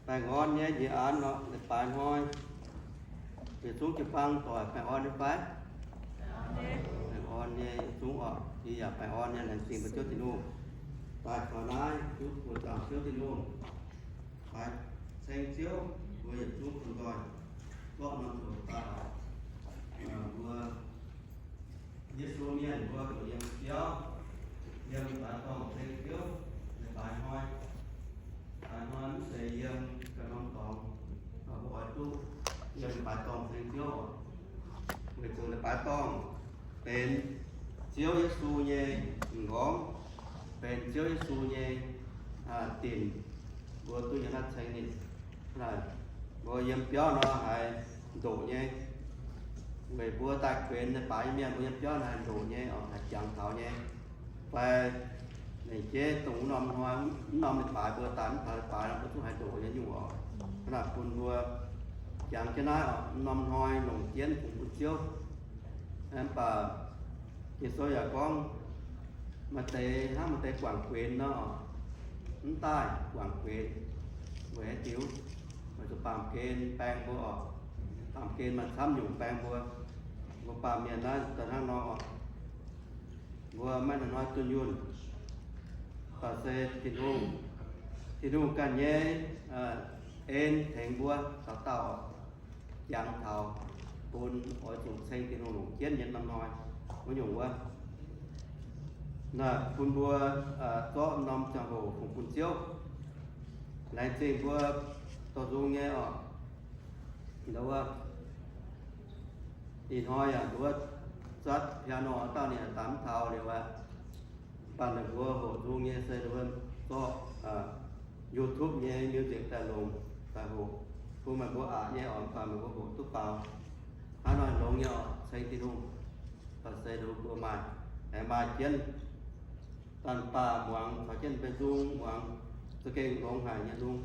Baengh orn nyei jiex an oc, leiz-baaix hnoi, yietc zungv jiu-baang doic baengh orn nyei fai? Baengh orn nyei yietc zungv oc. Yie yaac baengh orn nyei, laengz zingh mbuo Ziouv Tin-Hungh. Daaih taux naaiv duqv buoz zaangc Ziouv Tin-Hungh, ceng Ziouv, mbuo yietc zungv bun nzoih zorqv norm zoux daaih oc. Mbuo Yesu mienh mbuo zuqc yiem biauv, yiem leiz-baaix dorngh ceng Ziouv. Leiz-baaix hnoi, leiz-baaix hnoi mv zeiz yiem ganh norm dorngx, mbuo oix duqv yiem leiz-baaix dorngh ceng Ziouv oc. Weic zuqc leiz-baaix dorngh benx Ziouv Yesu nyei m'nqorngv, benx Ziouv Yesu nyei dinc, mbuo duqv yiem naaiv ceng ninh. Mbuo yiem biauv nor haiz ndoqc nyei. Weic mbuo daaih kuenx leiz-baaix nyei mienh, mbuo yiem biauv nor haiz ndoqc nyei oc, haiz jangx taux nyei. Fai lengc jeiv dongh wuov norm hnoi, wuov norm leiz-baaix mbuo daaih mv taux leiz-baaix nor, mbuo zungv haiz ndoqc nyei nyungc oc. Hnangv naaic bun mbuo jangx jienv naaiv oc, wuov norm hnoi longc jienv fungx bun Ziouv. Mv baac Ging-Sou yaac gorngv, maaih deix hnangv maaih deix guangc guenx nor, mv daaih guangc guenx weic haaix diuc? Weic zuqc baamh gen baeng mbuo oc. Baamh gen maaih camv nyungc baeng mbuo. Mbuo baamh mienh naaiv daaih hnangv nor oc, mbuo maiv hnoi-hnoi dunh yunh, baac se Tin-Hungh, Tin-Hungh ganh nyei en tengx mbuo dauh dauh jangx taux bun oix zuqc ceng Tin-Hungh longc jienv yiem norm hnoi wuov nyungc wuov. Naaiv bun mbuo zorqv norm ziangh hoc fungx bun Ziouv. Laengz zingh mbuo dorh nzung nyei oc. Nduov, ih hnoi yaac nduov zatv piano dauh ninh daaih mv taux liuz aqv. Baac ninh mbuo hoqc nzung nyei se nduov zorqv YouTube nyei music daaih longc daaih hoqc. Bun meih mbuo aqc nyei oc, baac meih mbuo hoqc duqv faaux. Hnangv nor longx nyei oc, ceng Tin-Hungh. Baac se nduov mbuo maaih, aengx maaih jienv danh baac muangx caux jienv mbenc nzung muangx, za'gengh longx haic nyei nzung.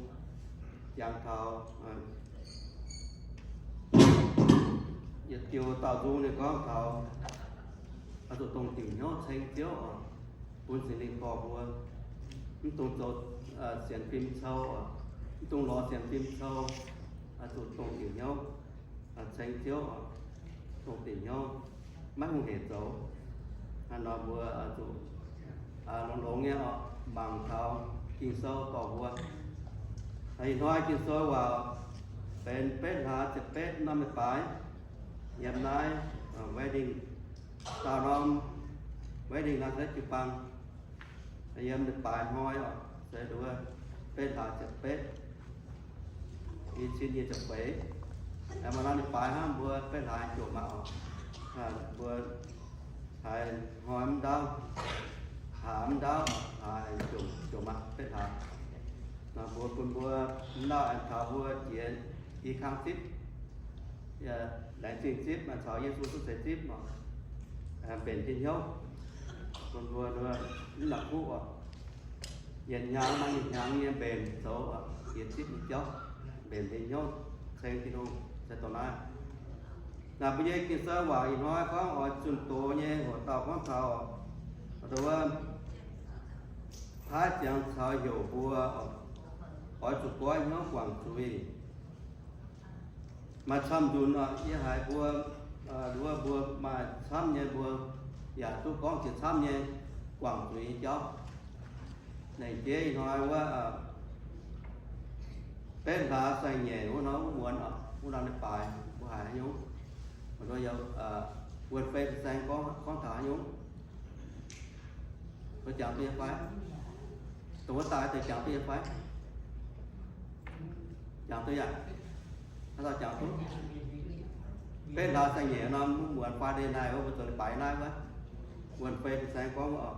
Jangx taux yietc diuh dauh nzung ninh gorngv taux oix zuqc dongh diuc hnyouv ceng Ziouv oc, bun Singx Lingh dorh mbuo. Mv dungx zoux sienx fim cou oc, mv dungx lorz sienx fim cou, oix zuqc dongh diuc hnyouv ceng Ziouv oc, dongh diuc hnyouv, maiv hungh hec zoux. Hnangv nor mbuo zuqc longx-longx nyei oc, mangc taux Ging-Sou dorh mbuo. Ih hnoi Ging-Sou waac benx betv hlaax ziepc betv norm leiz-baaix, yiem naaiv wedding, daauh norm wedding naaiv se jiu-baang. Yiem leiz-baaix hnoi oc, se nduov betv hlaax ziepc betv, i cin nyic ziepc feix. Maaih norm leiz-baaix hnangv mbuo betv hlaax jomc aqv oc. Mbuo haiz hnoi mv ndaauv, hlaax mv ndaauv, hlaax jomc, jomc aqv, betv hlaax. Mbuo bun mbuo mv lauh aengx taux mbuo jiex i kang zipv, laengz zingh zipv, maaih caux Yesu cuotv seix zipv oc, mbenc jienv hnyouv, bun mbuo mv la'kuqv oc. Yietc hnyangx maaih yietc hnyangx nyei mbenc zoux oc, jiex zipv nyei jauv, mbenc mbuo nyei hnyouv ceng Tin-Hungh se dongh naaiv. Naaic mbuo nyei Ging-Sou waac ih hnoi gorngv oix zunh doz nyei hoc dauh gorngv taux oc, wuov paaiv ziangx caux heuc mbuo oix zuqc goiv hnyouv guangc zuiz. Maaih camv nzunc oc, yie haiz mbuo, wuov mbuo maaih camv nyei, mbuo yaac duqv gorngv jiex camv nyei guangc zuiz nyei jauv. Laengz jeiv ih hnoi wuov betv hlaax saeng-nyeic wuov norm wuov muonz oc, wuov norm leiz-baaix mbuo haiz haaix nyungc? Wuov wuonh fei fin-saeng gorngv, gorngv taux haaix nyungc? Mbuo jangx duqv nyei fai? Dongh wuov daaih deix jangx duqv nyei fai? Jangx duqv yaac? Hnangv dauh jangx duqv? Betv hlaax saeng-nyeic norm wuov muonz Friday night wuov, mbuo zoux leiz-baaix naaiv wuov, wuonh fei fin-saeng gorngv wuov oc.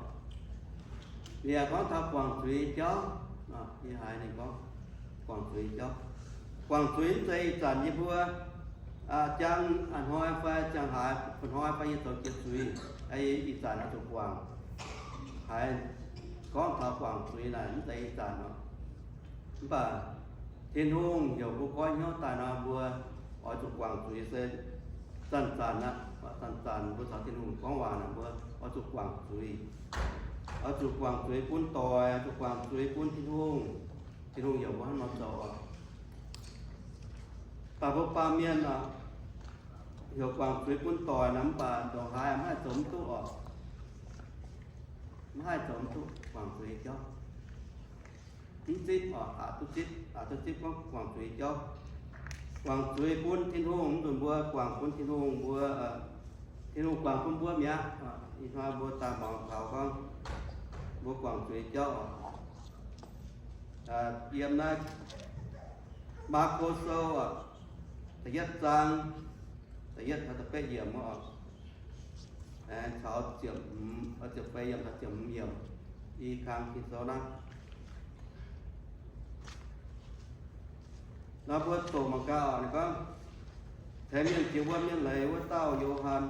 Ninh yaac gorngv taux guangc zuiz jauv. Yie haiz ninh gorngv guangc zuiz jauv. Guangc zuiz mv zeiz ih zanc yie mbuo jangx a'hnoi fai jangx haaix, a'hnoi fai yie zoux jiex zuiz, ih zanc oix zuqc guangc. Haiz gorngv taux guangc zuiz naaic mv zeiz ih zanc nor. Mv baac Tin-Hungh heuc mbuo goiv hnyouv daaih nor, mbuo oix zuqc guangc zuiz se zanc-zanc aqv. Zanc-zanc mbuo caux Tin-Hungh gorngv waac naaic, mbuo oix zuqc guangc zuiz. Oix zuqc guangc zuiz bun doic, oix zuqc guangc zuiz bun Tin-Hungh. Tin-Hungh yaac mbuo hnangv nor zoux oc. Mv baac mbuo baamh mienh oc, heuc guangc zuiz bun doic nor, mv baac ndongc haaix mv haih zoux mv duqv oc. Mv haih zoux mv duqv guangc zuiz nyei jauv. Mv zipv oc, aqc duqv zipv, aqc duqv zipv gorngv guangc zuiz nyei jauv. Guangc zuiz bun Tin-Hungh, mv nzunc mbuo guangc bun Tin-Hungh, mbuo, Tin-Hungh guangc bun mbuo mi'aqv. Ih hnoi mbuo daaih muangx taux gorngv mbuo guangc zuiz nyei jauv oc. Yiem naaiv Maako Sou oc, da'yietv zaang, da'yietv taux da'betv yiemc oc. Aengx caux ziepc hmz, ziepc feix yiemc taux ziepc hmz yiemc, i kang Ging-Sou naaiv. Nor mbuo doqc mangc gaax oc, ninh gorngv, tengx mienh jiex wuom nyei leiz wuov dauh Yo^han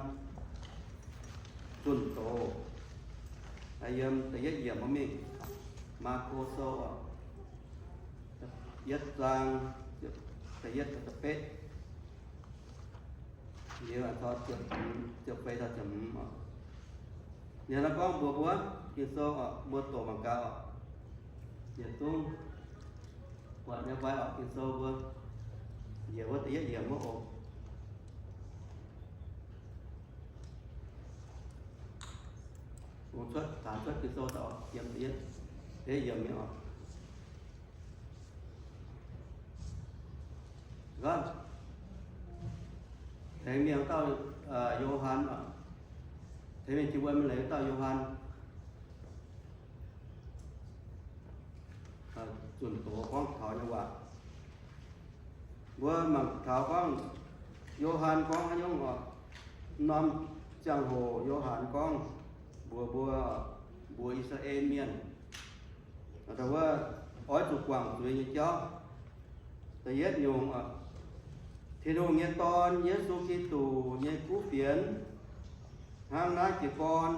zunh doz. Yiem da'yietv yiemc mingh, Maako Sou oc, yietv zaang, da'yietv taux da'betv, ziepc feix taux ziepc hmz oc. Ninh gorngv mbuox mbuo Ging-Sou oc, mbuo doqc mangc gaax oc. Yietc zungv buatc nyei fai oc, Ging-Sou mbuo njiec wuov da'yietv yiemc wuov oc. Ong cuotv, taanx cuotv Ging-Sou daaih oc, yiem da'yietv, da'yietv yiemc nyei oc. Gorngv tengx mienh wuov dauh Yo^han oc, tengx mienh jiex wuom nyei leiz wuov dauh Yo^han zunh doz gorngv taux nyei waac. Mbuo mangc taux gorngv Yo^han gorngv haaix nyungc oc. Norm ziangh hoc Yo^han gorngv mbuox mbuo, mbuox I^saa^laa^en Mienh, wuov, oix zuqc guangc zuiz nyei jauv. Da'yietv nyungc, Tin-Hungh nyei Dorn, Yesu Giduc nyei kuv fienx, hnangv naaiv jiez gorn.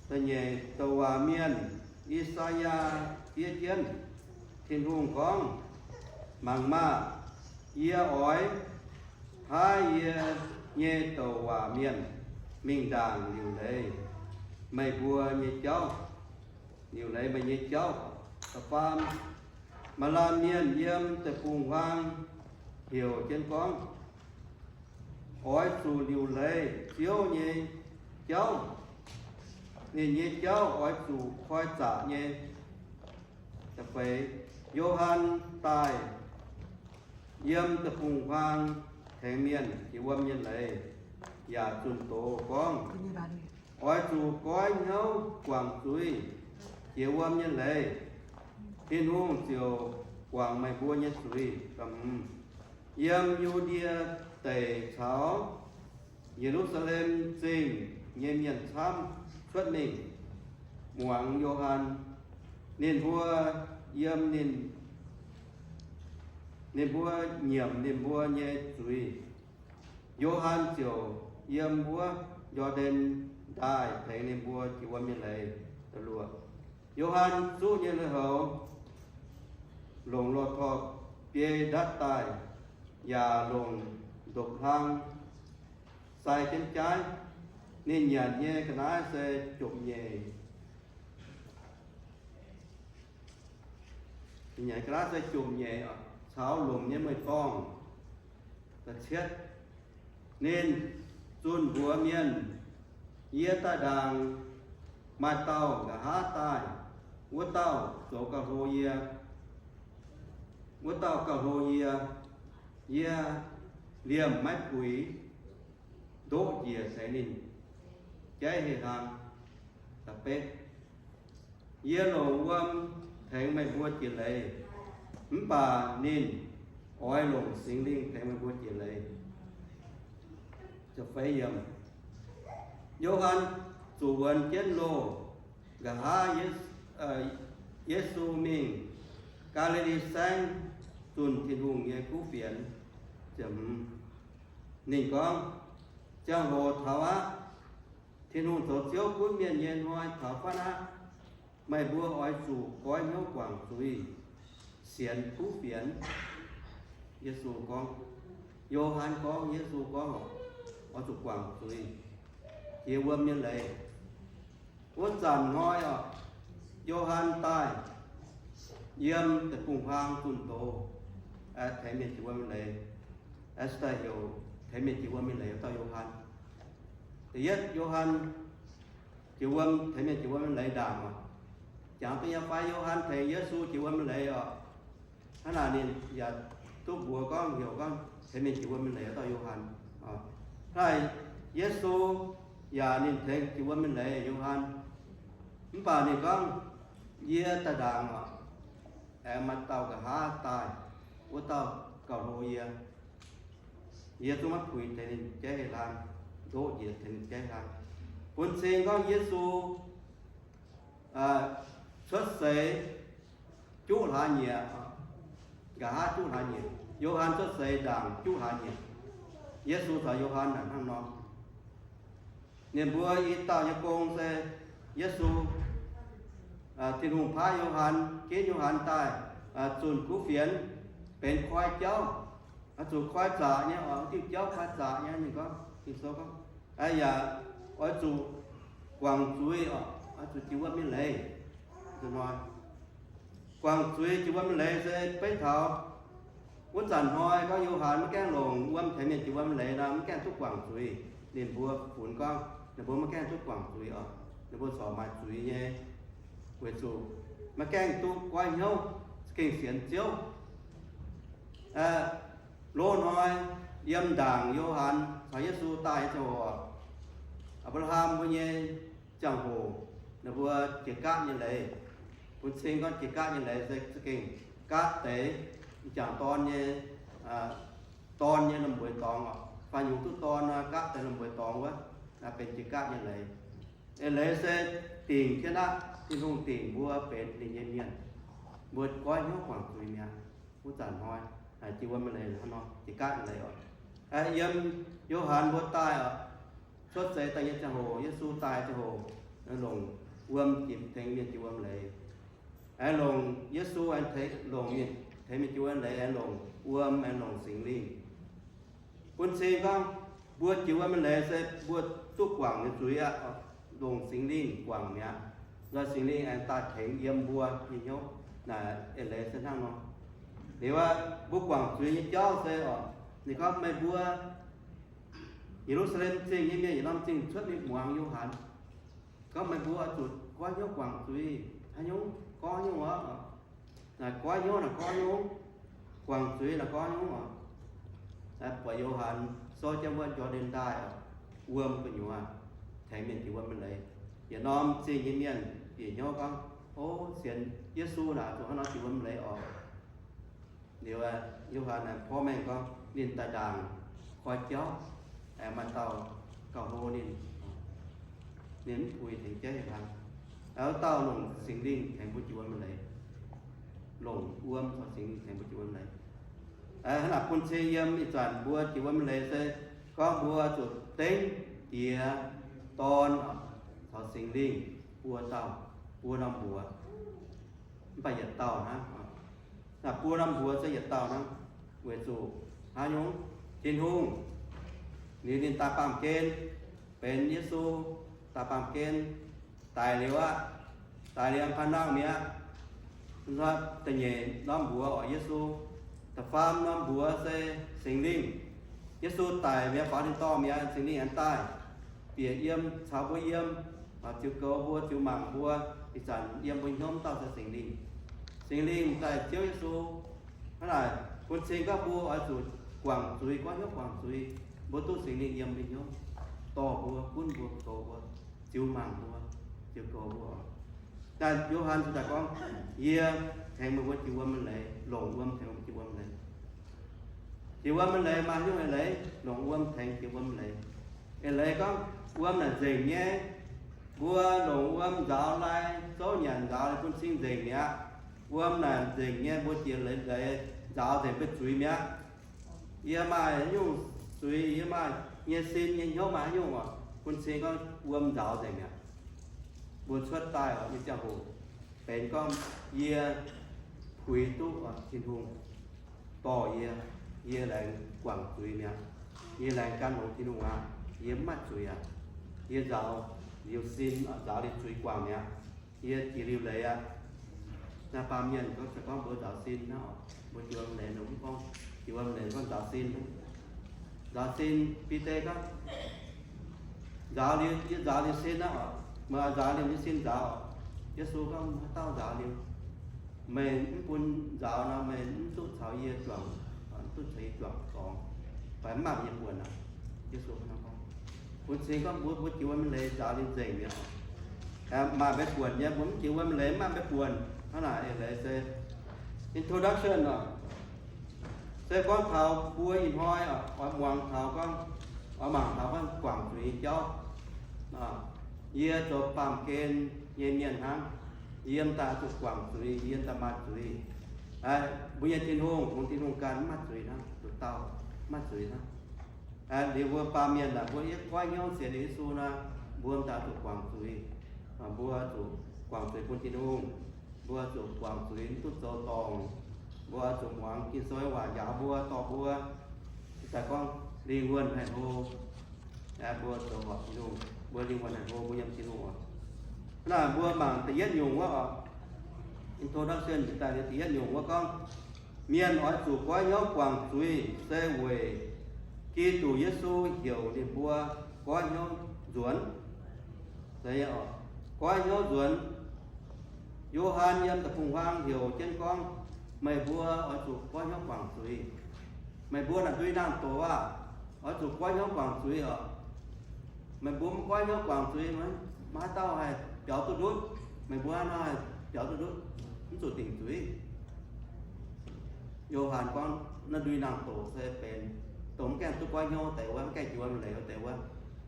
Da'nyeic douc waac mienh, I^saa^yaa, fiev jienv, Tin-Hungh gorngv, mangc maah! Yie oix paaiv yie nyei douc waac mienh mingh ndaangc liuc leiz meih mbuo nyei jauv, liuc leiz meih nyei jauv. Da'faam, maaih laanh mienh yiem deic-bung-huaang heuc jienv gorngv, oix zuqc liuc leiz Ziouv nyei jauv. Ninh nyei jauv oix zuqc koi zaqc nyei. Da'feix, Yo^han daaih yiem deic-bung-huaang tengx mienh jiex wuom nyei leiz yaac zunh doz gorngv, oix zuqc goiv hnyouv guangc zuiz, jiex wuom nyei leiz, Tin-Hungh ziouc guangc meih mbuo nyei zuiz. Yiem Yu^ndie Deic caux Ye^lu^saa^lem Zingh nyei mienh camv cuotv mingh muangx Yo^han. Ninh mbuo yiem ninh, ninh mbuo nyiemc ninh mbuo nyei zuiz. Yo^han ziouc yiem wuov Yo^nden Ndaaih tengx ninh mbuo jiex wuom nyei leiz. Yo^han zuqv nyei lui-houx, longc lorh torh biei ndatv daaih, yaac longc ndopv-hlang sai jienv jaaiv. Ninh nyanc nyei ga'naaiv se jomc nyeic. Ninh nyanc ga'naaiv se jomc nyeic caux lomc nyei mueiz-dorngh. Da'cietv, ninh zunh mbuox mienh, yie daaih ndaangc maaih dauh nqa'haav daaih, wuov dauh zoux gauh hlo yie. Wuov dauh gauh hlo yie, yie liemh maiv puix ndoqv njiec ceix ninh jaiv heh hlang. Da'betv, yie longc wuom tengx meih mbuo jiex leiz, mv baac ninh oix longc Singx Lingh tengx meih mbuo jiex leiz. Yo^han zuqc wuonx jienv loh, nqa'haav Yesu mingh Gaa^li^li Saengv zunh Tin-Hungh nyei kuv fienx. Ninh gorngv, ziangh hoc taux aqv. Tin-Hungh zoux Ziouv gunv mienh nyei hnoi taux fatv aqv. Meih mbuo oix zuqc goiv hnyouv guangc zuiz, sienx kuv fienx. Yesu gorngv, Yo^han gorngv, Yesu gorngv, oix zuqc guangc zuiz, jiex wuom nyei leiz. Wuov zanc hnoi oc, Yo^han daaih yiem deic-bung-huaang zunh doz, tengx mienh jiex wuom nyei leiz. Se daaih heuc tengx mienh jiex wuom nyei leiz wuov dauh Yo^han. Da'yietv Yo^han jiex wuom, tengx mienh jiex wuom nyei leiz ndaangc oc. Jangx duqv nyei fai Yo^han tengx Yesu jiex wuom nyei leiz oc. Hnangv naaic ninh yaac duqv mbuox gorngv heuc gorngv tengx mienh jiex wuom nyei leiz wuov dauh Yo^han. Hnangv naaic Yesu yaac ninh tengx jiex wuom nyei leiz Yo^han. Mv baac ninh gorngv, yie daaih ndaangc oc, aengx maaih dauh nqa'haav daaih, wuov dauh gauh hlo yie. Yie zungv maiv puix tengx ninh jaiv hei hlang, ndoqv njiec tengx ninh jaiv hei hlang. Bun cing gorngv Yesu cuotv seix juqv hlaax nyieqc, nqa'haav juqv hlaax nyieqc. Yo^han cuotv seix ndaangc juqv hlaax nyieqc. Yesu caux Yo^han naaic hnangv nor. Ninh mbuo i dauh nyei gong se Yesu, Tin-Hungh paaiv Yo^han, ginv Yo^han daaih zunh kuv fienx benx koi jauv. Oix zuqc koi zaqc nyei, oix diuh jauv koi zaqc nyei. Ninh gorngv, Ging-Sou gorngv, yaac oix zuqc guangc zuiz oc, oix zuqc jiex wuom nyei leiz. Guangc zuiz jiex wuom nyei leiz se beiv taux wuov zanc hnoi gorngv Yo^han maiv gaengh longc wuom tengx mienh jiex wuom nyei leiz nor, maiv gaengh duqv guangc zuiz. Ninh mbuo funx gorngv ninh mbuo maiv gaengh duqv guangc zuiz oc. Ninh mbuo corc maaih zuiz nyei, weic zuqc maiv gaengh duqv goiv hnyouv, za'gengh sienx Ziouv. Loz-hnoi yiem ndaangc Yo^han caux Yesu daaih nyei ziangh hoc, Apc^laa^ham mbuo nyei ziangh hoc, ninh mbuo jiex gaatv nyei leiz. Bun cing gorngv jiex gaatv nyei leiz se za'gengh gaatv deix ih jangc dorn nyei, dorn nyei lomh mbueix dorngx oc. Fai nyungc duqv dorn nor, gaatv deix lomh mbueix dorngx wuov, benx jiex gaatv nyei leiz. Eix leiz se dingc jienv aqv. Tin-Hungh dingc mbuo benx ninh nyei mienh, mbuo goiv hnyouv guangc zuiz mi'aqv. Wuov zanc hnoi jiex wuom nyei leiz hnangv nor, jiex gaatv nyei leiz oc. Yiem Yo^han mbuo daaih oc, cuotv seix daaih nyei ziangh hoc, Yesu daaih ziangh hoc, longc wuom jiex tengx mienh jiex wuom leiz. Aengx longc Yesu aengx longc mienh tengx mienh jiex wuom leiz, aengx longc wuom, aengx longc Singx Lingh. Bun cing gorngv mbuo jiex wuom nyei leiz se mbuo duqv guangc nyei zuiz aqv, longc Singx Lingh guangc mi'aqv. Nzoih Singx Lingh aengx daaih tengx yiem mbuo nyei hnyouv. Naaic eix leiz se hnangv nor. Liuz aqv, mbuo guangc zuiz nyei jauv se oc, ninh gorngv meih mbuo Ye^lu^saa^lem Zingh nyei mienh yietc norm zingh cuotv mingh muangx Yo^han. Gorngv meih mbuo oix zuqc goiv hnyouv guangc zuiz. Haaix nyungc gorngv nyungc oc. Naaic goiv hnyouv naaic gorngv nyungc, guangc zuiz naaic gorngv nyungc oc. Buatc Yo^han souv jienv wuov Yo^nden Ndaaih oc, wuom gu'nyuoz, tengx mienh jiex wuom nyei leiz. Yietc norm zingh nyei mienh bieqc hnyouv gorngv, O, sienx Yesu naaic zuqc hnangv nor jiex wuom nyei leiz oc. Liuz, Yo^han porv mengh gorngv ninh daaih ndaangc koi jauv, aengx maaih dauh gauh hlo ninh, ninh mv puix tengx jaiv hlang. Wuov dauh longc Singx Lingh tengx mbuo jiex wuom nyei leiz, longc wuom caux Singx Lingh tengx mbuo jiex wuom nyei leiz. Hnangv naaic bun cing yiem ih zanc mbuo jiex wuom nyei leiz se gorngv mbuo zuqc dengv Diex, Dorn caux Singx Lingh buo dauh, buo norm mbuox. Mv baac yietc dauh hnangv. Naaiv buo norm mbuox se yietc dauh hnangv. Weic zuqc haaix nyungc? Tin-Hungh liuz ninh daaih baamh gen, benx Yesu daaih baamh gen, daic liuz aqv. Daic liuz aengx paan nangh mi'aqv. Da'nyeic norm mbuox oix Yesu. Da'faam norm mbuox se Singx Lingh. Yesu daic mi'aqv, faaux tin-dorngh mi'aqv, Singx Lingh aengx daaih bieqc yiem caux mbuo yiem, ziux goux mbuo, ziux mangc mbuo, ih zanc yiem mbuo hnyouv dauh se Singx Lingh. Singx Lingh daaih Ziouv Yesu. Hnangv naaic bun cing gorngv mbuo oix zuqc guangc zuiz, goiv hnyouv guangc zuiz, mbuo duqv Singx Lingh yiem mbuo hnyouv, dorh mbuo, gunv mbuo, goux mbuo, ziux mangc mbuo, ziux goux mbuo. Naaiv Yo^han cingx daaih gorngv, yie tengx meih mbuo jiex wuom nyei leiz, longc wuom tengx meih mbuo jiex wuom nyei leiz. Jiex wuom nyei leiz maaih haaix nyungc eix leiz? Longc wuom tengx jiex wuom nyei leiz. Eix leiz gorngv wuom naaic nzengc nyei. Mbuo longc wuom nzaaux lai, zouv nyanc nzaaux lai bun cing nzengc mi'aqv. Wuom naaic nzengc nyei, mbuo jiex leiz nzaaux nzengc mbuo zuiz mi'aqv. Yie maaih haaix nyungc zuiz, yie maaih nyei sin nyei hnyouv maaih haaix nyungc oc, bun cing gorngv wuom nzaaux nzengc mi'aqv. Mbuo cuotv daaih oc, nyei ziangh hoc benx gorngv yie puix duqv Tin-Hungh dorh yie, yie laengz guangc zuiz mi'aqv. Yie laengz gan longx Tin-Hungh aqv. Yie mv maaih zuiz aqv. Yie nzaaux liuz sin, nzaaux liuz zuiz guangc mi'aqv. Yie jiex liuz leiz aqv. Naaiv baamh mienh gorngv, se gorngv mbuo nzaaux sin hnangv oc, mbuo jiex wuom leiz nor, mv gorngv jiex wuom leiz gorngv nzaaux sin. Nzaaux sin, Bide gorngv, nzaaux liuz, yie nzaaux liuz sin aqv oc. Meih oix nzaaux liuz nyei sin nzaaux oc. Yesu gorngv, haaix dauh nzaaux liuz meih mv bun nzaaux nor, meih mv duqv caux yie juangc, mv duqv caux yie juangc dorngx, fai mv maaih yie buonc aqv. Yesu hnangv nor gorngv. Bun cing gorngv mbuo, mbuo jiex wuom leiz nzaaux liuz nzengc mi'aqv. Maaih mbuo buonc nyei, mbuo mv jiex wuom leiz mv maaih mbuo buonc. Hnangv naaic eix leiz se introduction oc. Se gorngv taux mbuo ih hnoi oix muangx taux gorngv, oix mangc taux gorngv guangc zuiz nyei jauv, yie zoux baamh gen nyei mienh hnangv. Yiem daaih zuqc guangc zuiz, yiem daaih maaih zuiz. Mbuo nyei Tin-Hungh, mbuo Tin-Hungh ganh mv maaih zuiz hnangv, nduqc dauh mv maaih zuiz hnangv. Liuz mbuo baamh mienh naaic, mbuo yie goiv hnyouv sienx liuz Yesu nor, mbuo daaih zuqc guangc zuiz. Mbuo zuqc guangc zuiz bun Tin-Hungh. Mbuo zuqc guangc zuiz mv duqv zoux dorngc. Mbuo zuqc muangx Ging-Sou nyei waac njaaux mbuo, dorh mbuo, daaih gorngv lingh wuonh haih hlo. Mbuo zoux horpc Tin-Hungh, mbuo lingh wuonh haih hlo, mbuo yiem Tin-Hungh oc. Hnangv naaic mbuo mangc da'yietv nyungc wuov oc. Introduction daaih liuz da'yietv nyungc wuov gorngv, mienh oix zuqc goiv hnyouv guangc zuiz se weic Giduc Yesu heuc ninh mbuo goiv hnyouv nzuonx. Goiv hnyouv nzuonx. Yo^han yiem deic-bung-huaang heuc jienv gorngv, meih mbuo oix zuqc goiv hnyouv guangc zuiz. Meih mbuo naaic ndui nangh doqc aah, oix zuqc goiv hnyouv guangc zuiz oc. Meih mbuo mv goiv hnyouv guangc zuiz, maiv haaix dauh haih biaux duqv ndutv. Meih mbuo hnangv nor haih biaux duqv ndutv, mv zuqc dingc zuiz. Yo^han gorngv naaiv ndui nangh doqc se benx dongh mv gaengh duqv goiv hnyouv deix wuov, mv gaengh jiex wuom leiz wuov deix wuov.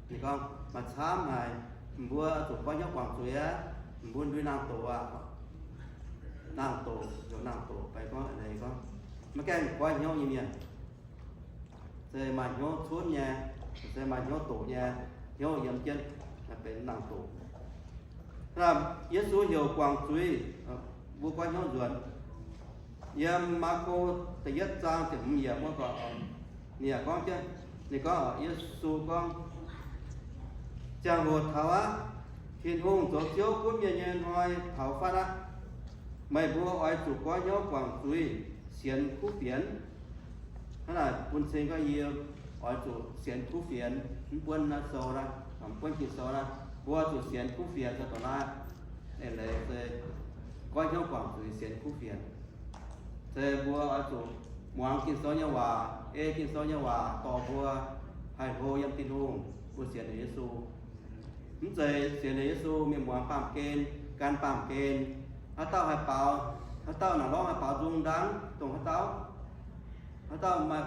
Ninh gorngv maaih camv haic, mbuo zuqc goiv hnyouv guangc zuiz aqv, mbuo ndui nangh doqc aqv. Nangh doqc, heuc nangh doqc fai gorngv leiz gorngv maiv gaengh goiv hnyouv nyei mienh, se maaih hnyouv cunv nyei, se maaih hnyouv doqc nyei hnyouv yiem jienv, benx nangh doqc. Yesu heuc guangc zuiz, mbuo goiv hnyouv nzuonx. Yiem Maako da'yietv zaang ziepc hmz yiemc wuov gorngv, ninh yaac gorngv jienv, ninh gorngv, Yesu gorngv, ziangh hoc taux aqv. Tin-Hungh zoux Ziouv gunv mienh nyei hnoi taux fatv aqv. Meih mbuo oix zuqc goiv hnyouv guangc zuiz, sienx kuv fienx. Hnangv naaic bun cing gorngv yie oix zuqc sienx kuv fienx, mv buonv naaiv sou naaiv, mv buonv Ging-Sou naaiv, mbuo zuqc sienx kuv fienx daaih dongh naaiv. Eix leiz se goiv hnyouv guangc zuiz sienx kuv fienx. Se mbuo oix zuqc muangx Ging-Sou nyei waac, ei Ging-Sou nyei waac dorh mbuo haih hlo yiem Tin-Hungh, mbuo sienx liuz Yesu. Mv zeiz sienx liuz Yesu mingh muangx baamh gen, gan baamh gen. Haaix dauh haih baaux, haaix dauh naaic lorngx haih baaux nzung ndaangv dongh haaix dauh. Haaix dauh maaih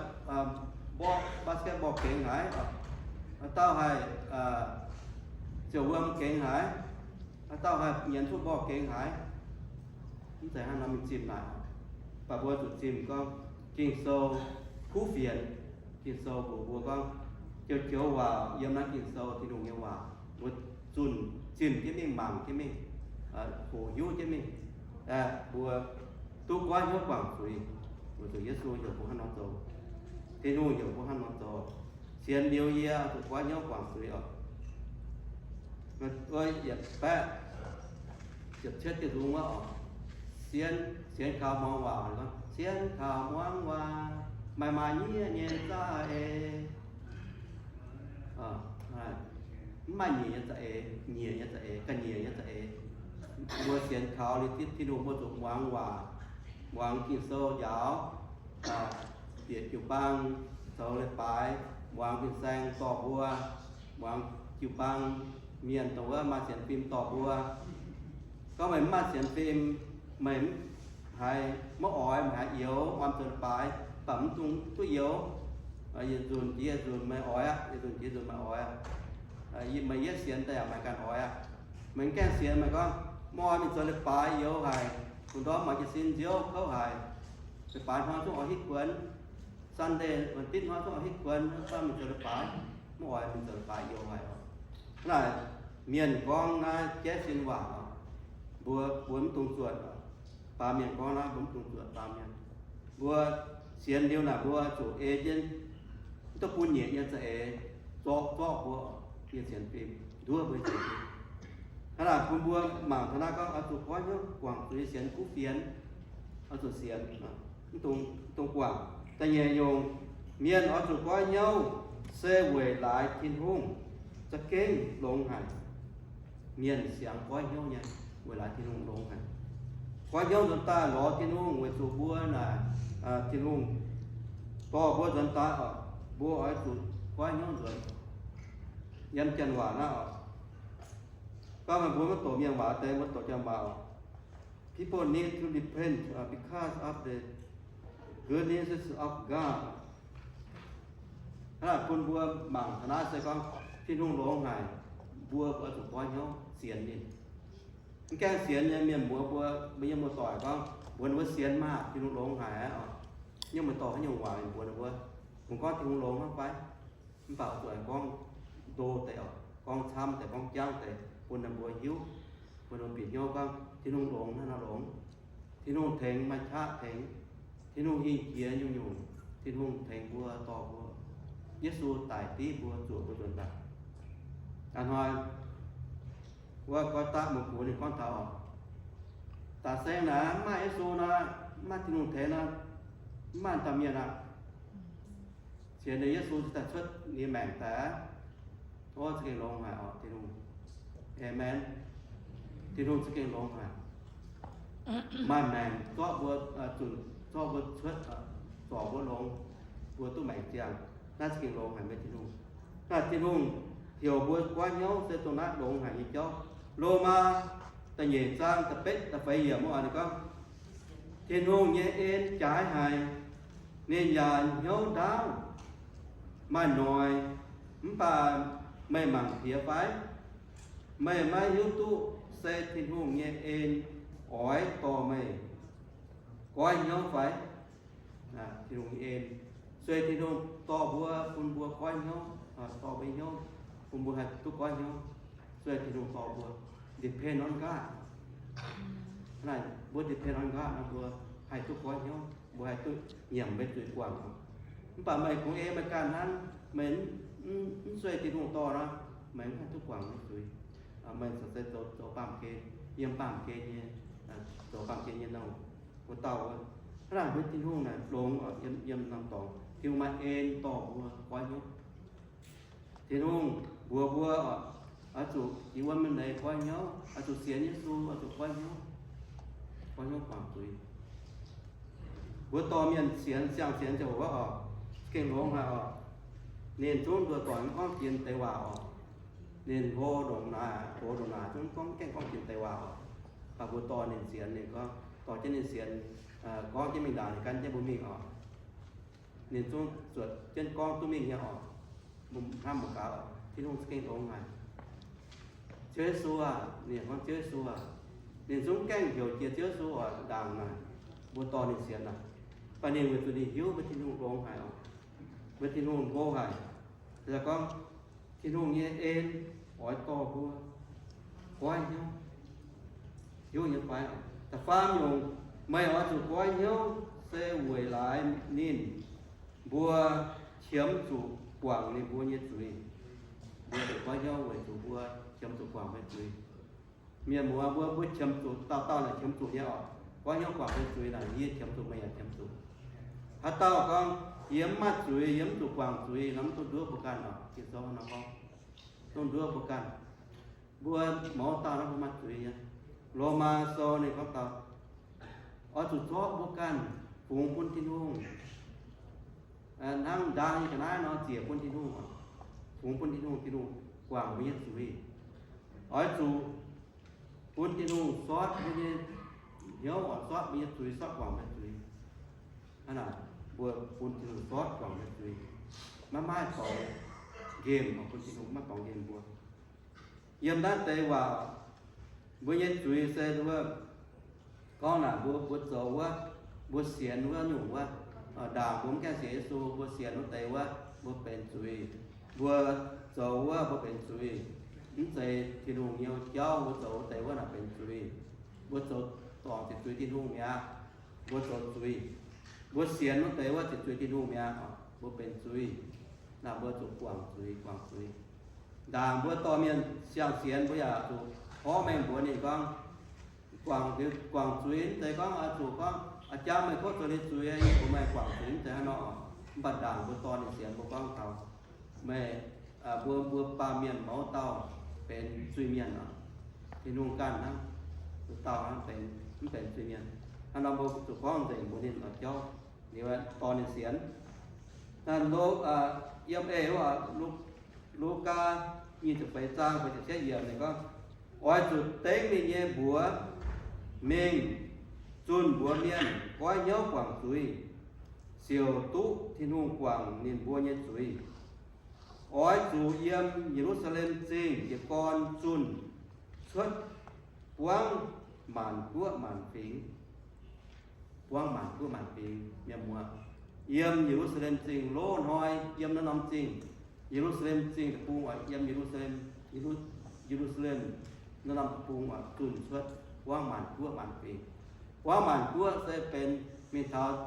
mborqv basketball gengx haic, haaix dauh haih ziouc wuom gengx haic, haaix dauh haih nyienz football gengx haic. Mv zeiz hnangv nor mingh zimh naaic. Mv baac mbuo zuqc zimh gorngv Ging-Sou kuv fienx. Ging-Sou mbuox mbuo gorngv joux-joux waac yiem naaiv Ging-Sou, Tin-Hungh nyei waac, mbuo zunh zimh jienv mingh, mangc jienv mingh, hoqc hiuv jienv mingh, mbuo duqv goiv hnyouv guangc zuiz. Weic zuqc Yesu heuc mbuo hnangv nor zoux. Tin-Hungh heuc mbuo hnangv nor zoux. Sienx liuz yie zuqc goiv hnyouv guangc zuiz oc. Yietc baeqv ziepc cietv diuh nzung wuov oc. Sienx, sienx kaux muangx waac, sienx kaux muangx waac, maaih maaih nyieh nyei za'eix. Mv maaih nyiec nyei za'eix, nyiec nyei za'eix, ga'nyiec nyei za'eix. Mbuo sienx kaux liuz Tin-Hungh, mbuo zuqc muangx waac, muangx Ging-Sou njaaux, bieqc jiu-baang, zoux leiz-baaix, muangx fin-saeng dorh mbuo, muangx jiu-baang mienh dongh wuov maaih sienx fim dorh mbuo. Gorngv meih mv maaih sienx fim, meih haiz maiv oix, meih haiz youx, oix zoux leiz-baaix, mv baac mv dungx duqv youx. Yietc nzunc jiex yietc nzunc meih oix aqv, yietc nzunc jiex yietc nzunc meih oix aqv. Meih yietv sienx daaih yaac meih ganh oix aqv. Meih mv gaengh sienx, meih gorngv mv oix mingh zoux leiz-baaix, youx haic, bun ndorm maaih jiez sin nziouv kouv haic. Leiz-baaix hnoi zungv oix hitv kuonx. Sunday, วันอาทิตย์ hnoi zungv oix hitv kuonx, gorngv mingh zoux leiz-baaix, mv oix mingh zoux leiz-baaix, youx haic oc. Hnangv naaic, mienh gorngv naaiv jaiv sin waac oc, mbuo, mbuo mv dungx zuotc oc. Baamh mienh gorngv naaiv mbuo mv dungx zuotc baamh mienh. Mbuo sienx liuz naaic mbuo zuqc ei jienv, mv duqv bun nyiec nyei za'eix zorqv, zorqv mbuo nyei sienx fim, nduov mbuo nyei sienx fim. Hnangv naaic bun mbuo mangc taux naaiv gorngv oix zuqc goiv hnyouv guangc zuiz, sienx kuv fienx, oix zuqc sienx, mv dungx guangc. Da'nyeic nyungc, mienh oix zuqc goiv hnyouv se weic laaix Tin-Hungh za'gengh longx haic. Mienh siangx goiv hnyouv nyei, weic laaix Tin-Hungh longx haic. Goiv hnyouv nzuonx daaih lorz Tin-Hungh weic zuqc mbuo naaic, Tin-Hungh dorh mbuo nzuonx daaih oc, mbuo oix zuqc goiv hnyouv nzuonx. Yiem janx waac naaiv oc, gorngv meih mbuo maiv doqc mienh waac deix, mbuo doqc janx waac oc. People need to repent because of the goodness of God. Hnangv naaic bun mbuo mangc taux naaiv se gorngv Tin-Hungh longx haic, mbuo oix zuqc goiv hnyouv sienx ninh. Mv gaengh sienx nyei mienh muoz mbuo, mbuo yiem muoz-doic gorngv mbuox ninh mbuo sienx maah, Tin-Hungh longx haic aqv oc. Yiem muoz-doic haaix nyungc waac mbuox ninh mbuo, kungx gorngv Tin-Hungh longx hnangv fai? Mv baac oix zuqc gorngv ndo deix oc, gorngv camv deix, gorngv jangv deix, bun ninh mbuo hiuv, bun ninh mbuo bieqc hnyouv gorngv Tin-Hungh longx hnangv nor longx. Tin-Hungh tengx maaih qaqv tengx. Tin-Hungh hingh jiex nyungc-nyungc. Tin-Hungh tengx mbuo, dorh mbuo. Yesu daic div mbuo, zuoqc mbuo nzuonx daaih. A'hnoi wuov goiv daqv mbuo gux ninh gorngv taux oc, da'seng naaic mv maaih Yesu nor, mv maaih Tin-Hungh tengx nor, mv maaih dauh mienh aqv. Sienx liuz Yesu cingx daaih cuotv ninh maengc daaih aqv. Ov, za'gengh longx haic oc Tin-Hungh. Aamen. Tin-Hungh za'gengh longx haic. Maaih maengc zorqv mbuo, zunc zorqv mbuo cuotv, zorc mbuo longx, mbuo duqv maengc ziangh. Naaiv za'gengh longx haic meih Tin-Hungh. Naaiv Tin-Hungh heuc mbuo goiv hnyouv se dongh naaiv longx haic nyei jauv. Lomaa da'nyeic zaang da'betv da'feix yiemc wuov ninh gorngv, Tin-Hungh nyei en jaaix haic, ninh yaac hnyouv ndaauv, maaih noic, mv baac meih mangc piex fai? Meih maiv hiuv duqv se Tin-Hungh nyei en oix dorh meih goiv hnyouv fai? Tin-Hungh nyei en, sueih Tin-Hungh dorh mbuo, bun mbuo goiv hnyouv, dorh mbuo hnyouv, bun mbuo haih duqv goiv hnyouv. Sueih Tin-Hungh dorh mbuo depend on God. Naaiv mbuo depend on God nor, mbuo haih duqv goiv hnyouv, mbuo haih duqv nyiemc meih zuiz guangc. Mv baac meih kungx ei meih ganh hnangv, meih mv sueih Tin-Hungh dorh nor, meih mv haih duqv guangc meih zuiz. Meih zoux, zoux baamh gen, yiem baamh gen nyei, zoux baamh gen nyei nouh, mbuo dauh wuov. Hnangv naaic mbuo Tin-Hungh naaic longx, yiem norm dorngx Tin-Hungh maaih en dorh mbuo goiv hnyouv. Tin-Hungh mbuox mbuo oix zuqc jiex wuom nyei leiz goiv hnyouv, oix zuqc sienx Yesu, oix zuqc goiv hnyouv, goiv hnyouv guangc zuiz. Mbuo dorh mienh sienx, siang-sienx ziangh hoc wuov oc, gengh longx haic oc. Ninh zungv nduoh doic mv gorngv jiex deix waac oc. Ninh hlo ndongc naaic, gox ndongc naaic, zungv gorngv, gaengh gorngv jiex deix waac oc. Mv baac mbuo dorh ninh sienx, ninh gorngv, dorh jienv ninh sienx, gorngv jienv mingh ndaangc, ninh gan jienv mbuo mingh oc. Ninh zungv zuotc jienv gorngv duqv mingh nyei oc. Mbuo hnamv mbuo gaax oc, Tin-Hungh za'gengh longx haic. Ziouv Yesu aah! Ninh gorngv, Ziouv Yesu aah! Ninh zungv gaengh heuc jiex Ziouv Yesu oc, ndaangc naaic. Mbuo dorh ninh sienx naaic, mv baac ninh weic zuqc ninh hiuv mbuo Tin-Hungh longx haic oc, mbuo Tin-Hungh hlo haic. Gorngv Tin-Hungh nyei en oix dorh mbuo goiv hnyouv. Hiuv nyei fai? Da'faam nyungc, meih oix zuqc goiv hnyouv se weic laaix ninh mbuo qiemx zuqc guangc ninh mbuo nyei zuiz. Mbuo zuqc goiv hnyouv weic zuqc mbuo qiemx zuqc guangc mbuo nyei zuiz. Mienh muoz mbuo, mbuo qiemx zuqc, dauh dauh naaic qiemx zuqc nyei oc. Goiv hnyouv guangc mbuo nyei zuiz naaic, yie qiemx zuqc, meih yaac qiemx zuqc. Haaix dauh gorngv, yie mv maaih zuiz, yie mv zuqc guangc zuiz nor, mv dungx nduov mbuo ganh oc. Ging-Sou nor gorngv, dungx nduov mbuo ganh. Mbuo mouz dauh naaiv mbuo maaih zuiz nyei. Lomaa Sou ninh gorngv taux, oix zuqc zorqv mbuo ganh fungx bun Tin-Hungh. Hnangv ndaang nyei ga'naaiv nor ziec bun Tin-Hungh, fungx bun Tin-Hungh, Tin-Hungh guangc mbuo nyei zuiz. Oix zuqc bun Tin-Hungh sortv mbuo nyei hnyouv oc, sortv mbuo nyei zuiz, sortv guangc mbuo nyei zuiz. Hnangv naaic, mbuo bun Tin-Hungh sortv guangc mbuo nyei zuiz. Maiv maaih dorngx nqemh oc, bun Tin-Hungh maiv dorngx nqemh mbuo. Yiem naaiv deix waac, mbuo nyei zuiz se wuov, gorngv naaic mbuo, mbuo zoux wuov, mbuo sienx wuov nyungc wuov, ndaangc mbuo mv gaengh sienx Yesu, mbuo sienx wuov deix wuov, mbuo benx zuiz. Mbuo zoux wuov, mbuo benx zuiz. Mv zeiz Tin-Hungh nyei jauv, mbuo zoux wuov deix wuov naaic benx zuiz. Mbuo zoux dorngc ziqc zuiz Tin-Hungh mi'aqv. Mbuo zoux zuiz. Mbuo sienx wuov deix wuov ziqc zuiz Tin-Hungh mi'aqv. Mbuo benx zuiz. Naaic mbuo zuqc guangc zuiz, guangc zuiz. Ndaangc mbuo dorh mienh siang-sienx, mbuo yaac zuqc porv mengh mbuox ninh gorngv, guangc, guangc zuiz mv zeiz gorngv oix zuqc gorngv, aa, jangv meih kov zoux ninh zuiz, yie mbuox meih guangc zuiz mv zeiz hnangv nor. Mv baac ndaangc mbuo dorh ninh sienx mbuo gorngv taux meih, mbuo, mbuo baamh mienh mouz dauh benx zuiz-mienh oc. Tin-Hungh ganh hnangv, dauh hnangv benx, mv benx zuiz-mienh. Hnangv nor mbuo zuqc gorngv nzengc mbuox ninh oix jauv, liuz dorh ninh sienx. Naaiv lo, yiem eix wuov, Lu-, Lugaa nyic ziepc feix zaang feix ziepc cietv yiemc ninh gorngv, oix zuqc dengv ninh nyei mbuox mingh zunh mbuox mienh goiv hnyouv guangc zuiz, ziouc duqv Tin-Hungh guangc ninh mbuo nyei zuiz. Oix zuqc yiem Ye^lu^saa^lem Zingh jiez gorn zunh cuotv buangv maanc guoqv maanc fingx, buangv maanc guoqv maanc fingx, mienh muoz. Yiem Ye^lu^saa^lem Zingh loz-hnoi, yiem naaiv norm zingh, Ye^lu^saa^lem Zingh deic-bung oc, yiem Ye^lu^saa^lem, Ye^lu, Ye^lu^saa^lem naaiv norm deic-bung oc, zunh cuotv buangv maanc guoqv maanc fingx. Buangv maanc guoqv se benx mingh taux,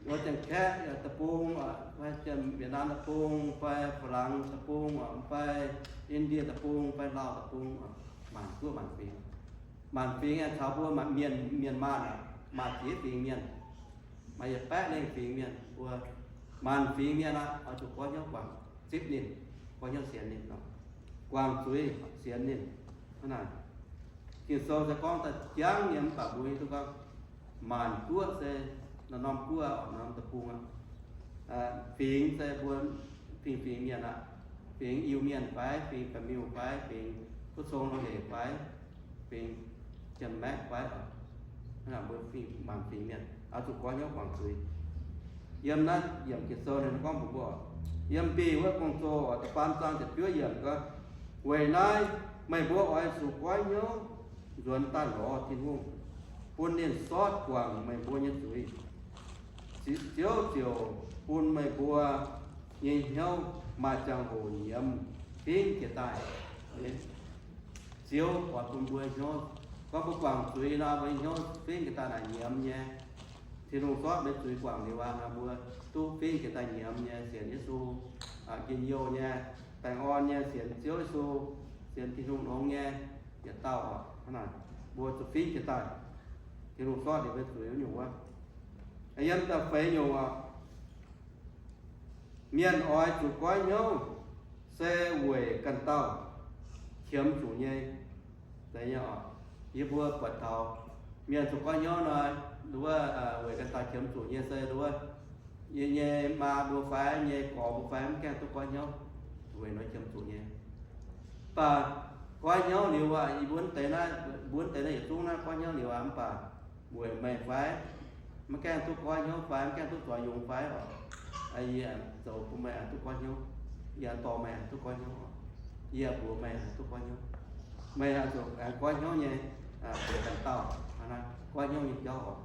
wuov Janx-Kaeqv deic-bung, fai Janx-Wietc^naam deic-bung, fai Faa^laangx deic-bung, fai Indie deic-bung, fai Lauh deic-bung, maanc guoqv maanc fingx. Maanc fingx aengx caux mbuo maanc mienh, mienh maanh aqv, maaih ziex fingx mienh, maaih yietc baeqv lengh fingx mienh, mbuo maanc fingx mienh aqv, oix zuqc goiv hnyouv guangc zipv ninh, goiv hnyouv sienx ninh nor, guangc zuiz sienx ninh. Hnangv naaic, Ging-Sou se gorngv daaih jangv nyei, mv baac mbuo hiuv duqv gorngv maanc guoqv se naaiv norm guoqv oc, norm deic-bung aqv. Fingx se mbuo fingx-fingx mienh aqv. Fingx Iu-Mienh fai, fingx Ba'miuh fai, fingx Kuv Cong Lo Leic fai, fingx Janx-Maeqv fai, mbuo fingx, maanc fingx mienh oix zuqc goiv hnyouv guangc zuiz. Yiem naaiv yiemc Ging-Sou ninh gorngv mbuox mbuo, yiem Bih wuov gong-zoh da'faam zaang ziepc juov yiemc gorngv, weic naaiv meih mbuo oix zuqc goiv hnyouv nzuonx daaih lorz Tin-Hungh, bun ninh sortv guangc meih mbuo nyei zuiz. Ziouv ziouc bun meih mbuo nyei hnyouv maaih ziangh hoc nyiemz fingx jiex daaih. Ziouv oix bun mbuo hnyouv, gorngv mbuo guangc zuiz nor, mbuo nyei hnyouv fingx jiex daaih naaic nyiemz nyei. Tin-Hungh sortv mbuo zuiz guangc liuz aqv nor, mbuo duqv fingx jiex daaih nyiemz nyei, sienx Yesu, njien-youh nyei, baengh orn nyei, sienx Ziouv Yesu, sienx Tin-Hungh longx nyei yietc dauh oc. Hnangv naaic, mbuo zuqc fingx jiex daaih. Tin-Hungh sortv liuz mbuo zuiz wuov nyungc wuov. Yiem da'feix nyungc oc, mienh oix zuqc goiv hnyouv se weic ganh dauh qiemx zuqc nyei. Yie mbuo buatc taux mienh zuqc goiv hnyouv nor, nduov, weic ganh dauh qiemx zuqc nyei se nduov, yie nyei maa mbuo fai nyei gorx mbuo fai mv gaengh duqv goiv hnyouv, weic nor qiemx zuqc nyei. Mv baac goiv hnyouv liuz aqv, yie mbuo mv deix naaiv, mbuo mv deix naaiv yietc zungv naaiv goiv hnyouv liuz aqv, mv baac weic meih fai mv gaengh duqv goiv hnyouv fai mv gaengh duqv zoux yungz fai oc, yie zoux bun meih duqv goiv hnyouv, yie dorh meih duqv goiv hnyouv oc, yie mbuox meih duqv goiv hnyouv, meih zuqc goiv hnyouv nyei, weic ganh dauh goiv hnyouv nyei jauv oc,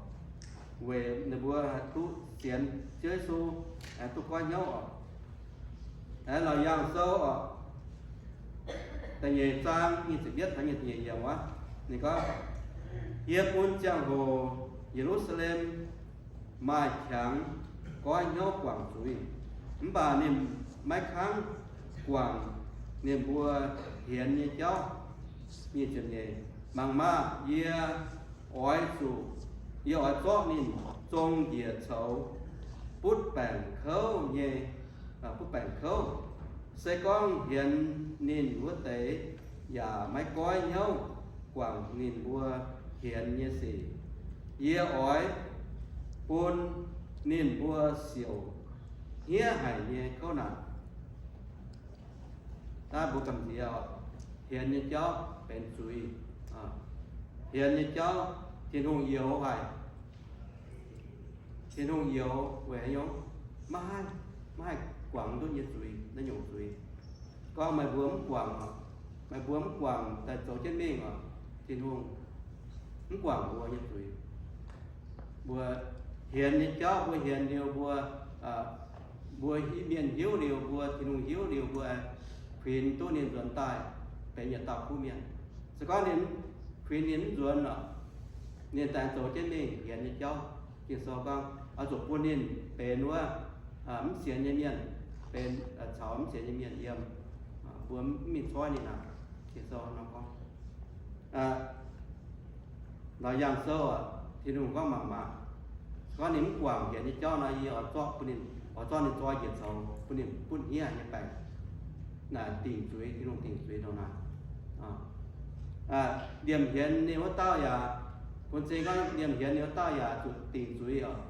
weic ninh mbuo duqv sienx Ziouv Yesu, duqv goiv hnyouv oc. Laauc Yaangh Sou oc, da'nyeic zaang nyic ziepc yietv taux nyic ziepc nyeic yiemc wuov, ninh gorngv, yie bun ziangh hoc Ye^lu^saa^lem maaih qangx goiv hnyouv guangc zuiz, mv baac ninh maiv kangv guangc ninh mbuo hienx nyei jauv. Nyic ziepc nyeic, mangc maah! Yie oix zuqc, yie oix zorqv ninh zong njiec coux butv baengc kouv nyei, butv baengc kouv. Se gorngv hienx ninh wuov deix yaac maiv goiv hnyouv guangc ninh mbuo hienx nyei sic, yie oix bun ninh mbuo siouc hniev haic nyei kouv naanc. Naaiv mbuo gamh nziex oc, hienx nyei jauv benx zuiz. Hienx nyei jauv Tin-Hungh youx haic. Tin-Hungh youx weic haaix nyungc? Maiv haih, maiv haih guangc duqv nyei zuiz, naaiv nyungc zuiz. Gorngv meih mbuo mv guangc, meih mbuo mv guangc daaih zoux jienv mingh oc, Tin-Hungh mv guangc mbuo nyei zuiz. Mbuo hienx nyei jauv mbuo hienx liuz mbuo, mbuo mienh hiuv liuz mbuo, Tin-Hungh hiuv liuz mbuo, kuinx duqv ninh nzuonx daaih benx yietc dauh kuv mienh. Se gorngv ninh, kuinx ninh mv nzuonx oc, ninh daaih zoux jienv mingh hienx nyei jauv, Ging-Sou gorngv oix zuqc bun ninh benx wuov mv sienx nyei mienh, benx caux mv sienx nyei mienh yiem, mbuo mv mingh coiv ninh aqv. Ging-Sou nor gorngv, Laauc Yaangh Sou, Tin-Hungh gorngv mangc maah! Se gorngv ninh mv guangc hienx nyei jauv nor, yie oix zorqv bun ninh, oix zorqv ninh zoi njiec zoux, bun ninh butv hniev nyei baengc, naaic dingc zuiz, Tin-Hungh dingc zuiz ndongc naaic. Liemh hienx ninh wuov dauh yaac, bun cing gorngv liemh hienx ninh wuov dauh yaac zuqc dingc zuiz oc,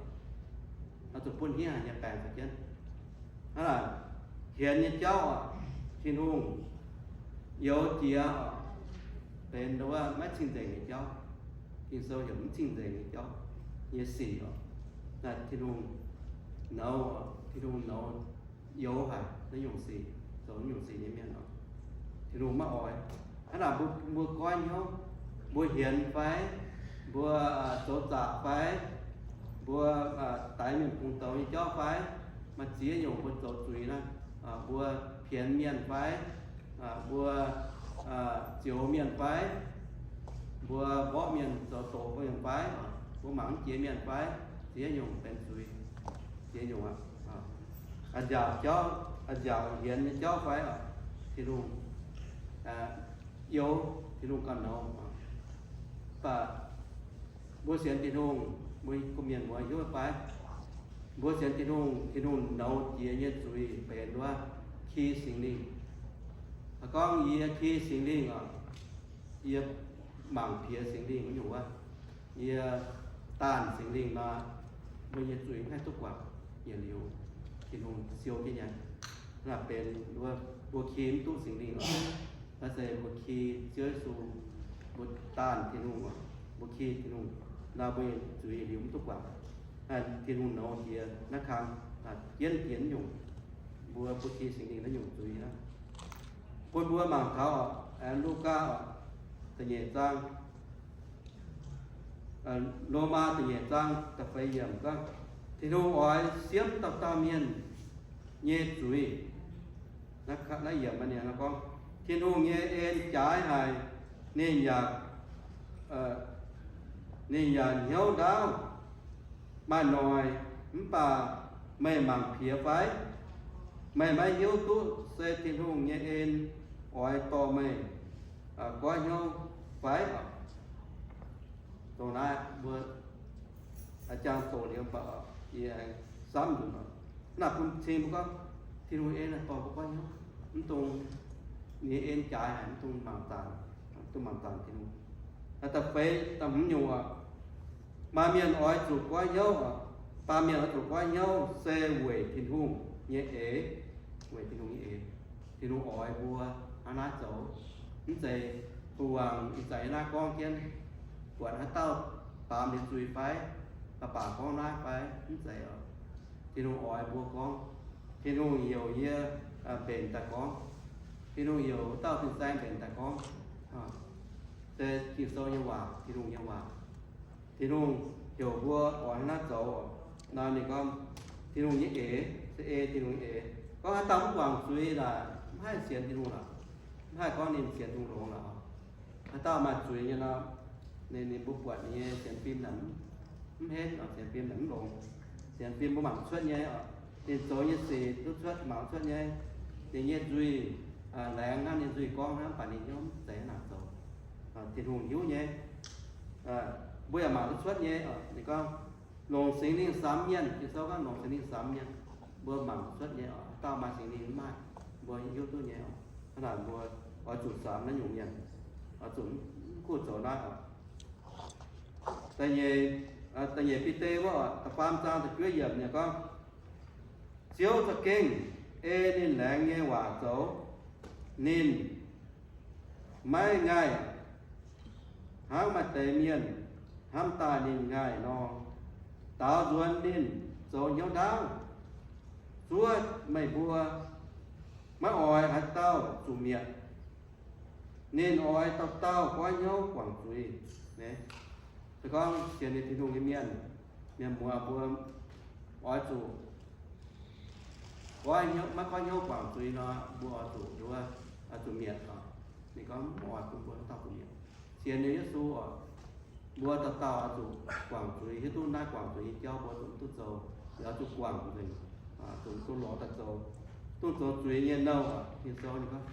zuqc butv hniev nyei baengc za'jienv. Hnangv naaic, hienx nyei jauv oc, Tin-Hungh youx jiex oc, benx wuov maiv cing-nzengc nyei jauv. Ging-Sou heuc mv cing-nzengc nyei jauv nyei sic oc. Naaic Tin-Hungh nouz, Tin-Hungh nouz youx haic naaiv nyungc sic, zoux naaiv nyungc sic nyei mienh oc, Tin-Hungh maiv oix. Hnangv naaic mbuo, mbuo goiv hnyouv, mbuo hienx fai, mbuo zoux zaqc fai, mbuo daix mienh bungx douz nyei jauv fai, maaih ziex nyungc mbuo zoux zuiz naaiv, mbuo pienx mienh fai, mbuo zioux mienh fai, mbuo mborqv mienh zoux doqc mienh fai, mbuo mangc mv jiex mienh fai, ziex nyungc benx zuiz. Ziex nyungc aqv. A'nziaauc jauv, a'nziaauc hienx nyei jauv fai oc, Tin-Hungh youx, Tin-Hungh gauh nouz. Mv baac mbuo sienx Tin-Hungh, mbuo gu mienh muoz hiuv fai, mbuo sienx Tin-Hungh, Tin-Hungh nouz jiex nyei zuiz benx wuov ki Singx Lingh. Gorngv yie ki Singx Lingh oc, yie mangc piex Singx Lingh wuov nyungc wuov, yie daanh Singx Lingh nor, mbuo nyei zuiz mv haih duqv guangc yietc liuz Tin-Hungh siou jienv nyei. Naaiv benx mbuo, mbuo ki mv duqv Singx Lingh oc. Naaiv se mbuo ki Ziouv Yesu, mbuo daanh Tin-Hungh oc, mbuo ki Tin-Hungh nor, mbuo nyei zuiz yietc liuz mv duqv guangc. Naaiv Tin-Hungh nouz jiex naaiv kang, jienv jiex nyungc, mbuo, mbuo ki Singx Lingh naaiv nyungc zuiz aqv. Bun mbuo mangc taux oc, aengx Lugaa oc, da'nyeic zaang, Lomaa da'nyeic zaang da'feix yiemc gorngv, Tin-Hungh oix siemv dauh dauh mienh nyei zuiz. Naaiv yiemc gorngv, Tin-Hungh nyei en jaaix haic, ninh yaac, ninh yaac hnyouv ndaauv maaih noic, mv baac meih mangc piex fai? Meih maiv hiuv duqv se Tin-Hungh nyei en oix dorh meih goiv hnyouv fai? Dongh naaiv mbuo jangx doqc liuz mv baac yie aengx samv nzunc oc. Naaiv bun cing mbuo gorngv Tin-Hungh en dorh mbuo goiv hnyouv, mv dungx, ninh nyei en jaaix haic, mv dungx mangc zaanc, mv dungx mangc zaanc Tin-Hungh. Da'feix, da'hmz nyungc oc, maaih mienh oix zuqc goiv hnyouv oc, baamh mienh oix zuqc goiv hnyouv se weic Tin-Hungh nyei eix, weic Tin-Hungh nyei eix. Tin-Hungh oix mbuo hnangv naaiv zoux, mv zeiz buangh ih zanc naaiv gorngv jienv, buatc haaix dauh baamz ninh zuiz fai, baac baac gorngv naaiv fai, mv zeiz oc. Tin-Hungh oix mbuo gorngv, Tin-Hungh heuc yie mbenc daaih gorngv, Tin-Hungh heuc dauh fin-saeng mbenc daaih gorngv. Se Ging-Sou nyei waac, Tin-Hungh nyei waac. Tin-Hungh heuc mbuo oix hnangv naaiv zoux nor, ninh gorngv Tin-Hungh nyei eix, se ei Tin-Hungh nyei eix. Gorngv haaix dauh mv guangc zuiz naaic, mv haih sienx Tin-Hungh lorqc. Mv haih gorngv ninh sienx Tin-Hungh longx lorqc. Haaix dauh maaih zuiz nyei nor, ninh, ninh mbuo buatc ninh nyei sienx fim naaic mv henv, sienx fim naaic mv longx. Sienx fim mbuo mangc cuotv nyei oc. Ninh zoux nyei sic duqv cuotv, mangc cuotv nyei. Ninh nyei nzuih laengz hnangv, ninh nzuih gorngv hnangv, mv baac ninh hnyouv mv zeiz hnangv naaic zoux. Tin-Hungh hiuv nyei. Mbuo yaac mangc duqv cuotv nyei oc. Ninh gorngv longc Singx Lingh samx mienh, Ging-Sou gorngv longc Singx Lingh samx mienh. Mbuo mangc duqv cuotv nyei oc. Haaix dauh maaih Singx Lingh mv maaih, mbuo hiuv duqv nyei oc. Hnangv naaic mbuo oix zuqc samx naaiv nyungc mienh, oix zuqc mv kuv zoux naaiv oc. Da'nyeic, da'nyeic Bide wuov, da'faam zaang da'juov yiemc ninh gorngv, Ziouv za'gengh ei ninh laengz nyei waac zoux. Ninh maiv ngaih hnangv maaih deix mienh hnamv daaih ninh ngaih nor. Daaux nzuonx ninh zoux hnyouv ndaauv, zuov meih mbuo, maiv oix haaix dauh zuqc mietc. Ninh oix dauh dauh goiv hnyouv guangc zuiz. Se gorngv sienx nyei Tin-Hungh nyei mienh, mienh muoz mbuo oix zuqc goiv hnyouv, maiv goiv hnyouv guangc zuiz nor, mbuo oix zuqc nduov, oix zuqc mietc oc. Ninh gorngv mv oix bun mbuo haaix dauh zuqc mietc. Sienx nyei Yesu oc, mbuo dauh dauh oix zuqc guangc zuiz, hiuv duqv naaiv guangc zuiz nyei jauv mbuo zuqc mv duqv zoux, oix zuqc guangc nzengc, zuqc mv duqv lorz daaih zoux, duqv zoux zuiz nyei nouh oc. Ging-Sou ninh gorngv,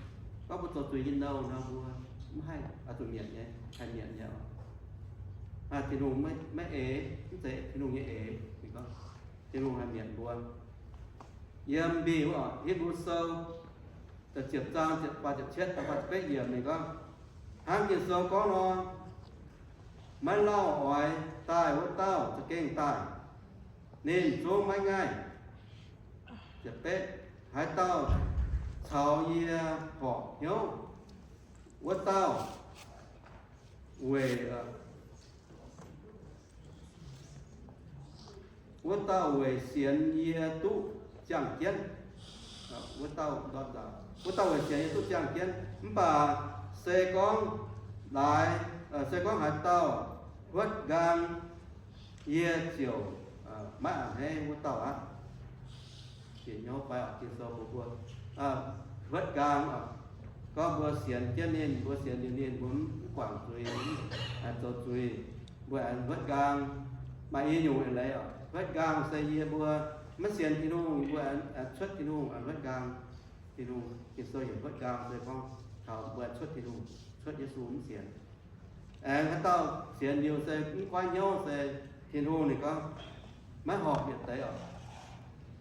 gorngv mbuo zoux zuiz nyei nouh nor, mbuo mv haih oix zuqc mietc nyei, haih mietc nyei oc. Tin-Hungh maiv eix, mv zeiz Tin-Hungh nyei eix. Ninh gorngv Tin-Hungh haih mietc mbuo. Yiem mbiv wuov oc, Hipv^lu Sou da'ziepc zaang faah ziepc cietv, faah ziepc betv yiemc ninh gorngv, hnangv Ging-Sou gorngv nor, maiv lauh oix daaih wuov dauh za'gengh daaih, ninh zungv maiv ngaih. Ziepc betv, haaix dauh caux yie horpc hnyouv, wuov dauh weic, wuov dauh weic sienx yie duqv ziangh jienv. Wuov dauh, wuov dauh weic sienx yie duqv ziangh jienv. Mv baac se gorngv laaix, se gorngv haaix dauh huotv nqaang, yie ziouc maiv a'hneiv wuov dauh aqv. Bieqc hnyouv fai oc, Ging-Sou mbuox mbuo, huotv nqaang oc. Gorngv mbuo sienx jienv ninh, mbuo sienx liuz ninh, mbuo mv guangc zuiz, zoux zuiz, mbuo aengx huotv nqaang. Maaih i nyungc eix leiz oc, huotv nqaang se yie mbuo maiv sienx Tin-Hungh, mbuo aengx cuotv Tin-Hungh, aengx huotv nqaang. Tin-Hungh, Ging-Sou heuc huotv nqaang se gorngv taux mbuo aengx cuotv Tin-Hungh, cuotv Yesu mv sienx. Aengx haaix dauh sienx liuz se mv goiv hnyouv se Tin-Hungh ninh gorngv maiv horpc yietc deix oc,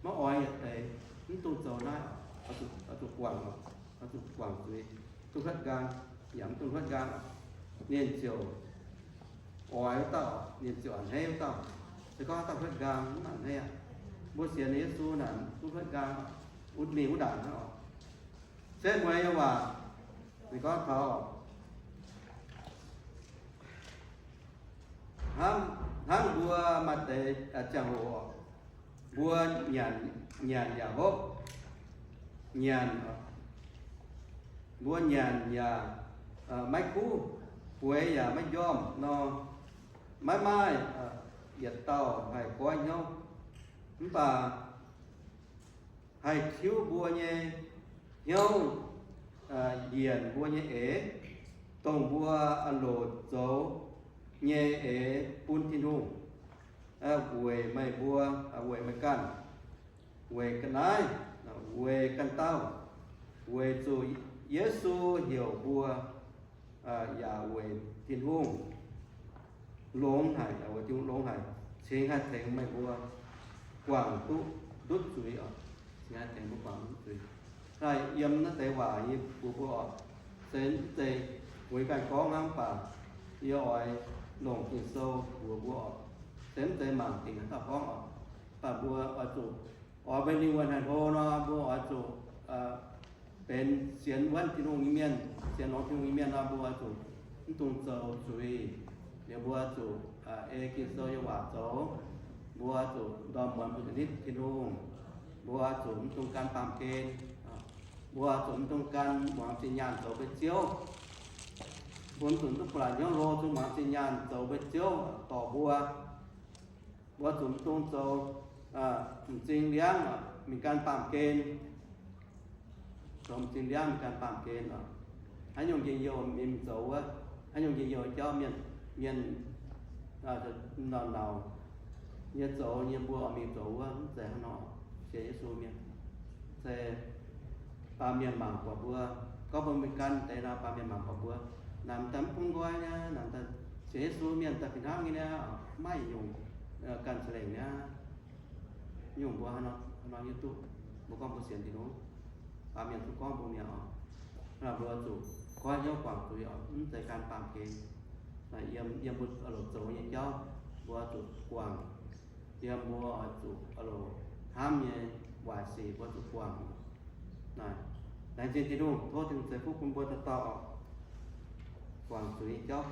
maiv oix yietc deix, mv dungx zoux naaiv oc, oix zuqc guangc oc, oix zuqc guangc zuiz, duqv huotv nqaang, yaac mv dungx huotv nqaang oc. Ninh ziouc oix wuov dauh, ninh ziouc a'hneiv wuov dauh. Se gorngv haaix dauh huotv nqaang mv a'hneiv aqv. Mbuo sienx Yesu naaic duqv huotv nqaang, mingh wuov ndaangc hnangv oc. Setv mueiz nyei waac, ninh gorngv taux hnangv, hnangv mbuo maaih deix ziangh hoc oc, mbuo nyanc, nyanc yaac hopv, nyanc, mbuo nyanc yaac maiv kuv, bueix yaac maiv njormh nor, maiv maaih yietc dauh haih goiv hnyouv. Mv baac haih tiuv mbuo nyei hnyouv, njienc mbuo nyei eix, dongh mbuo loc zoux nyei eix bun Tin-Hungh, weic meih mbuo, weic meih ganh, weic ga'naaiv, weic ganh dauh, weic zuqc Yesu heuc mbuo, yaac weic Tin-Hungh longx haic, weic Tin-Hungh longx haic, cingx haih tengx meih mbuo guangc duqv ndutv zuiz oc. Cingx haih tengx mbuo guangc ndutv zuiz. Naaiv yiem naaiv deix waac yie mbuox mbuo oc, se mv zeiz weic ganh gorngv hnangv, mv baac yie oix longc Ging-Sou mbuox mbuo oc. Se mv zeiz mangc dingc haaix dauh gorngv oc. Mv baac mbuo oix zuqc oix mbenc lingh wuonh haic hlo nor, mbuo oix zuqc benx sienx wuonv Tin-Hungh nyei mienh, sienx longx Tin-Hungh nyei mienh nor, mbuo oix zuqc mv dungx zoux zuiz. Liuz mbuo oix zuqc ei Ging-Sou nyei waac zoux. Mbuo oix zuqc ndorm muonz mbuo zuqc nitv Tin-Hungh. Mbuo oix zuqc mv dungx gan baamh gen. Mbuo oix zuqc mv dungx gan muangx zinh nyaanh zoux mbuo nyei ziouv. Mbuo mv dungx duqv ba'laqc hnyouv hlo zungv muangx zinh nyaanh zoux mbuo nyei ziouv dorh mbuo. Mbuo zuqc mv dungx zoux m'zing liangv mingh gan baamh gen. Zoux m'zing liangv mingh gan baamh gen oc. Haaix nyungc njien-youh mingh zoux wuov, haaix nyungc njien-youh jauv mienh, mienh nauz-nauz nyei zoux nyei mbuo oix mingh zoux wuov, mv zeiz hnangv nor. Sienx Yesu mienh se baamh mienh mangc buatc mbuo. Gorngv mbuo mingh gan deix nor, baamh mienh mangc buatc mbuo, naaic daaih mv bun nqoi niaa, naaic daaih sienx Yesu mienh daaih fih hnangv nyei niaa, maiv nyungc ganh za'lengc niaa. Nyungc mbuo hnangv nor hiuv duqv mbuo gorngv mbuo sienx Tin-Hungh, baamh mienh zungv gorngv mbuo mi'aqv oc. Hnangv naaic mbuo zuqc goiv hnyouv guangc zuiz oc, mv zeiz gan baamh gen. Yiem, yiem mbuo oix zuqc zoux nyei jauv, mbuo zuqc guangc. Yiem mbuo oix zuqc oix zuqc hnamv nyei waaic sic mbuo zuqc guangc. Naaic, laengz zingh Tin-Hungh, tov Tin-Hungh ceix fuqv bun mbuo dauh dauh guangc zuiz nyei jauv.